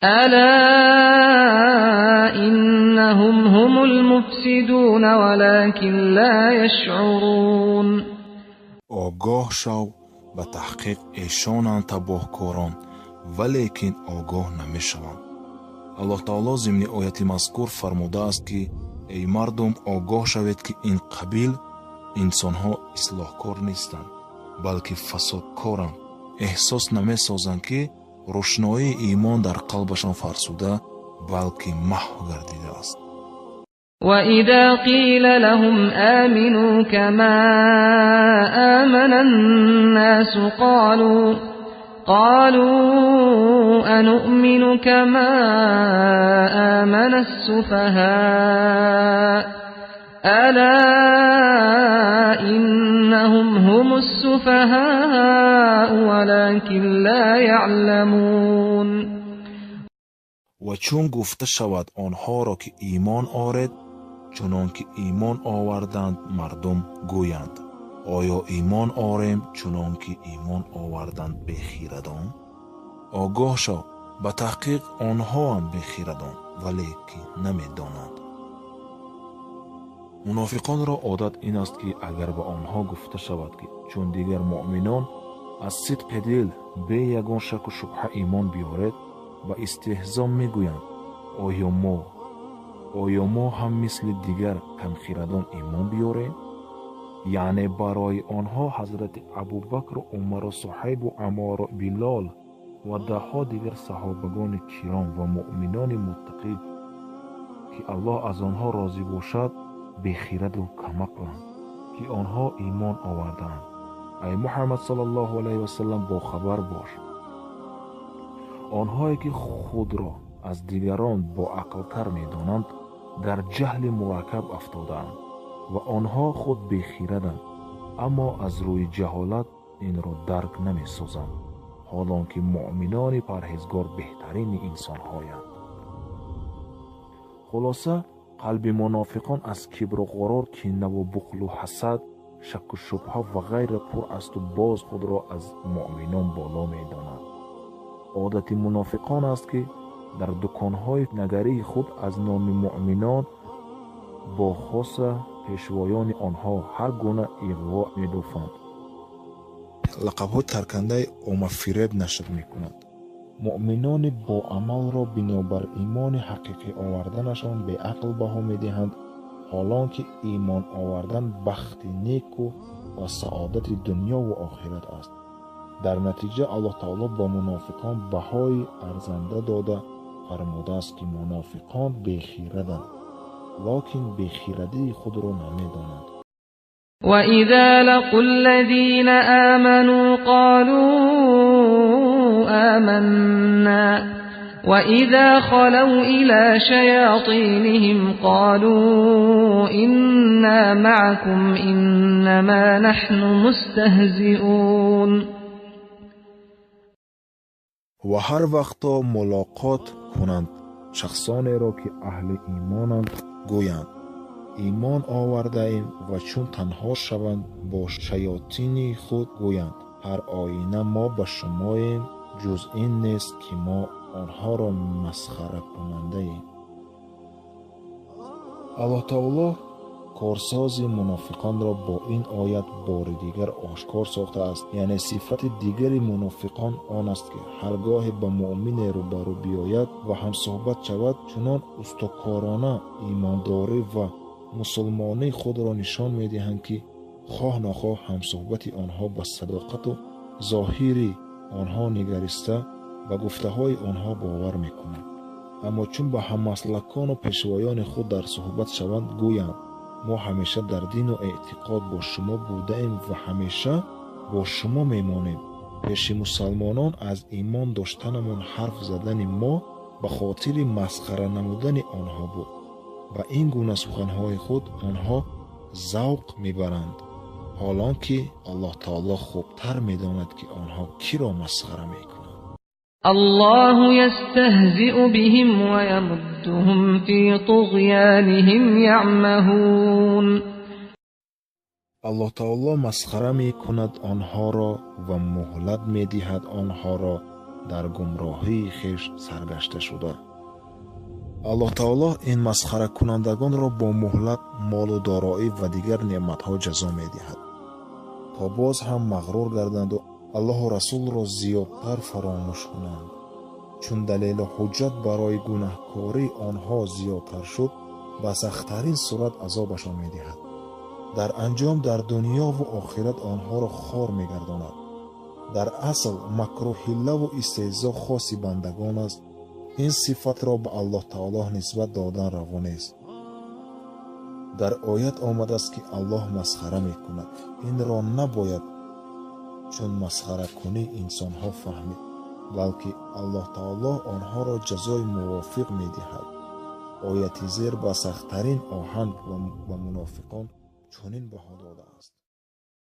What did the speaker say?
ألا إنهم هم المفسدون ولكن لا يشعرون. Огоҳ шав, ба таҳқиқ эшонанд табоҳкорон, валекин огоҳ намешаванд. Аллоҳ таоло зимни ояти мазкур фармудааст, ки эй мардум, огоҳ шавед, ки ин қабил инсонҳо ислоҳкор нестанд, балки фасодкоранд. Эҳсос намесозанд, ки рӯшноии имон дар қалбашон фарсуда, балки маҳв гардидааст. وإذا قيل لهم آمنوا كما آمن الناس قالوا أنؤمن كما آمن السفهاء ألا إنهم هم السفهاء ولكن لا يعلمون. Ва чун гуфта шавад онҳоро, ки имон оред, чунон ки имон оварданд мардум, гӯянд: оё имон орем, чунон ки имон оварданд бехирадон? Огоҳ шав, ба таҳқиқ онҳоанд бехирадон, валекин намедонанд. Мунофиқонро одат ин аст, ки агар ба онҳо гуфта шавад, ки чун дигар муъминон аз сидқи дил бе ягон шаку шубҳа имон биёред, ба истеҳзо мегӯянд: оё мо ҳам мисли дигар камхирадон имон биёрем? Яъне барои онҳо ҳазрати Абубакру Умару Суҳайбу Аммору Билол ва даҳҳо дигар саҳобагони киром ва муъминони муттақӣ, ки Аллоҳ аз онҳо розӣ бошад, бехираду камақланд, ки онҳо имон овардаанд. Ай Муҳаммад саллаллоҳу алайҳи васаллам, бохабар бош, онҳое ки худро аз дигарон боақлтар медонанд, дар ҷаҳли мураккаб афтодаанд ва онҳо худ бехираданд, аммо аз рӯи ҷаҳолат инро дарк намесозанд, ҳолон ки муъминони парҳезгор беҳтарини инсонҳоянд. Хулоса, қалби мунофиқон аз кибру ғурур, кинаву бухлу ҳасад, шакку шубҳа ва ғайра пур асту боз худро аз муъминон боло медонад. Одати мунофиқон аст, ки дар дуконҳои нагарии худ аз номи муъминон, бо хоса пешвоёни онҳо, ҳар гуна иғво мебофанд, лақабҳои таркандаи оммафиреб нашр мекунанд. Муъминони боамалро бинобар имони ҳақиқӣ оварданашон беақл баҳо медиҳанд, ҳолон ки имон овардан бахти неку ва саодати дунёву охират аст. Дар натиҷа Аллоҳ таоло ба мунофиқон баҳои арзанда дода фармудааст, ки мунофиқон бехираданд, локин бехирадии худро намедонанд. وإذا لقوا الذين آمنوا قالوا آمنا وإذا خلوا إلى شياطينهم قالوا إنا معكم إنما نحن مستهزئون. Ва ҳар вақто мулоқот кунанд шахсонеро, ки аҳли имонанд, гӯянд: имон овардаем, ва чун танҳо шаванд бо шаётини худ, гӯянд: ҳар оина мо ба шумоем, ҷуз ин нест, ки мо онҳоро масхаракунандаем. Аллоҳ таоло корсози мунофиқонро бо ин оят бори дигар ошкор сохтааст. Яъне сифати дигари мунофиқон он аст, ки ҳаргоҳе ба муъмине рӯбарӯ биёяд ва ҳамсӯҳбат шавад, чунон устокорона имондорӣ ва мусулмонии худро нишон медиҳанд, ки хоҳ нохоҳ ҳамсӯҳбати онҳо ба садоқату зоҳири онҳо нигариста, ба гуфтаҳои онҳо бовар мекунад. Аммо чун ба ҳаммаслакону пешвоёни худ дар суҳбат шаванд, гӯянд: мо ҳамеша дар дину эътиқод бо шумо будаем ва ҳамеша бо шумо мемонем. Пеши мусалмонон аз имон доштанамон ҳарф задани мо ба хотири масхара намудани онҳо буд. Ба ин гуна суханҳои худ онҳо завқ мебаранд, ҳолон ки Аллоҳ таоло хубтар медонад, ки онҳо киро масхара мекунанд. الله يستهزئ بهم ويمدهم في طغيانهم يعمهون. Аллоҳ таоло масхара мекунад онҳоро ва муҳлат медиҳад онҳоро. Дар гумроҳии хеш саргашта шуда. Аллоҳ таоло ин масхаракунандагонро бо муҳлат, молу дороӣ ва дигар неъматҳо ҷазо медиҳад, то боз ҳам мағрур гарданду Аллоҳу Расулро зиёдтар фаромӯш кунанд. Чун далелу ҳуҷҷат барои гунаҳкории онҳо зиёдтар шуд, ба сахттарин сурат азобашон медиҳад. Дар анҷом дар дунёву охират онҳоро хор мегардонад. Дар асл макру ҳиллаву истеҳзо хоси бандагон аст. Ин сифатро ба Аллоҳ таоло нисбат додан раво нест. Дар оят омадааст, ки Аллоҳ масхара мекунад. Инро набояд чун масхаракунии инсонҳо фаҳмид, балки Аллоҳ таоло онҳоро ҷазои мувофиқ медиҳад. Ояти зер ба сахттарин оҳанг ба мунофиқон чунин баҳо додааст.